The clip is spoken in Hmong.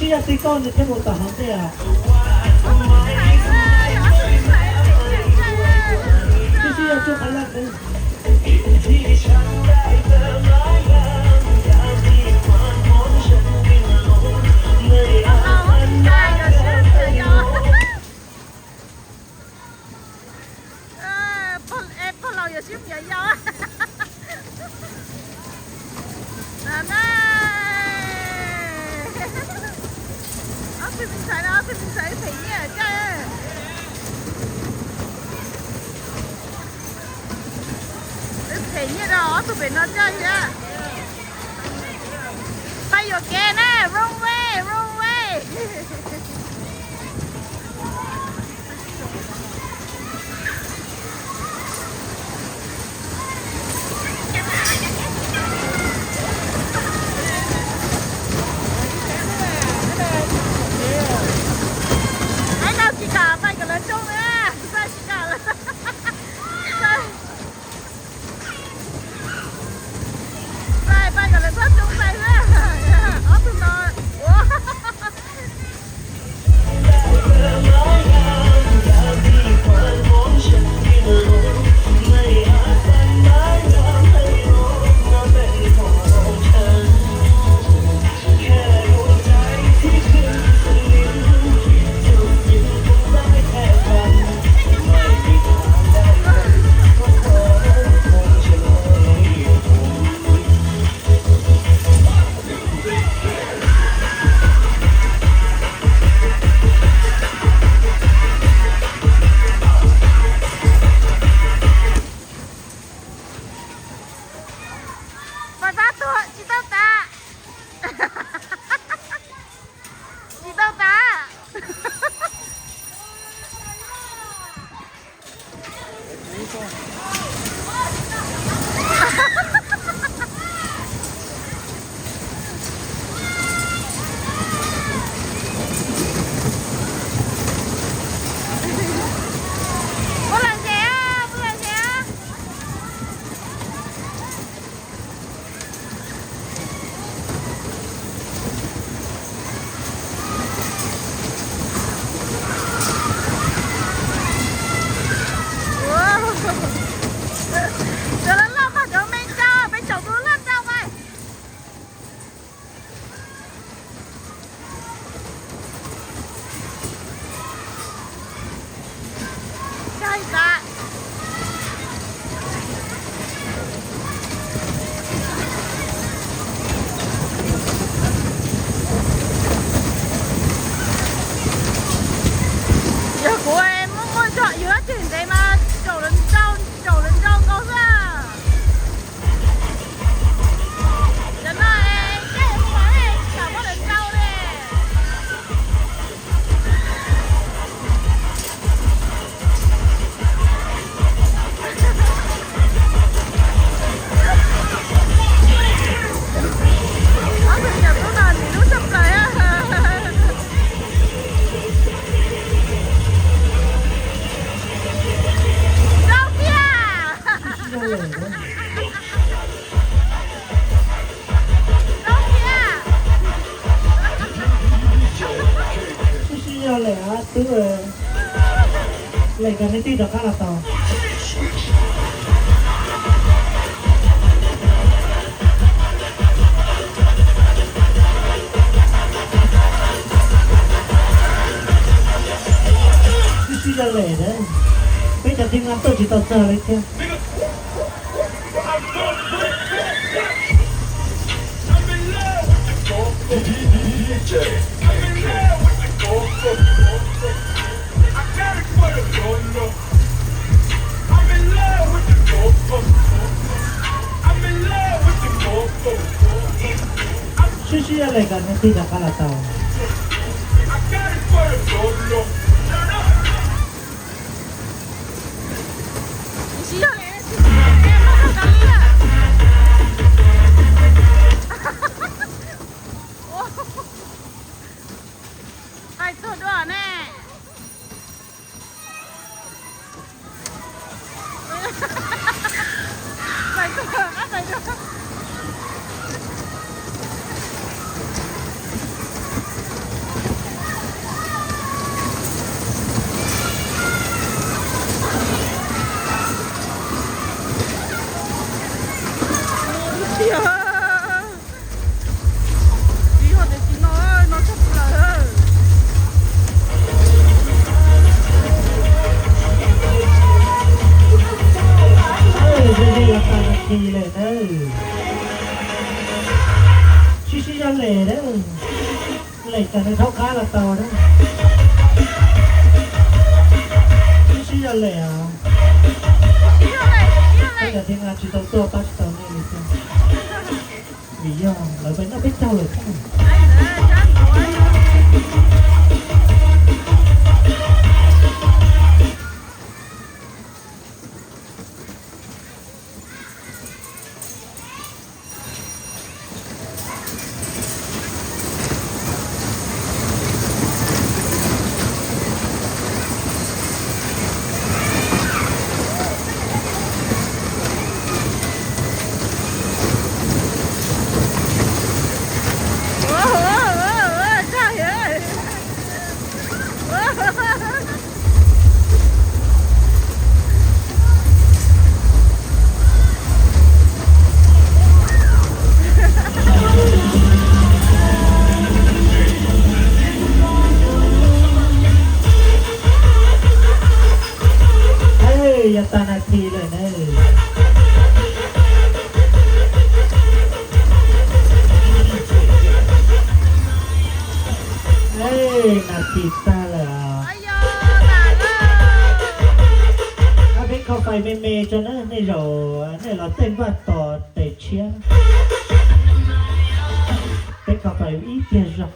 Yog tib koj nws thiaj mus tom hauv ntej. Tib si yog tsuj qhov laj kub. Pog laus yuav sib npiav yau. Ob tug me ntxhais no, ob tug me ntxhais them nyiaj thiab. Them nyiaj rau ob tug pem no thiab thiab. Pab yuam kev na, wrong way, wrong way. Ais, no tsis kam pab kom lawv tsoo na, pab tsis kam lawv. Pab, pab kom lawv txhob tsoo pab na. Ob tug no ua Pab tab tuag tsis tau tas. Tsis tau tas. Puas lom zem, puas lom zem. Cov loj loj mas cov me ntau, peb caum tus loj ntau mas. Yog kuv muaj muaj zog yus ib teg ntev mas caum lawv nrau, caum lawv nrau nkaus xwb. Cov no es caum muab lawv nrau li. Ob tug cov tub no ntxim hlub tshaj plaws. Rau tiag. Sib sib zog lem, twb lem kom nej tij rov qab los tau. Sib sib zog lem, peb cov tij no tuaj tsis tau txog li thiab. Sib sib zog lem kom nej tij rov qab los tau. Qaij tuag dua ne. Qaij tuag, qaij tuag. Lem tas nws thaub qab los tau na. Sib sib zog lem os. Cov tij nqa tsis tau tuaj pab tsis tau nej li thiab. Vim yog lawv peb noj peb caug lawm thiab. Yog tag nas this lawm na. Nas this tag lawm os. Peb kho fais me me tso na, nej zaum nej los tej npaj tos tes tshiab. Peb kho fais ib pliag zog.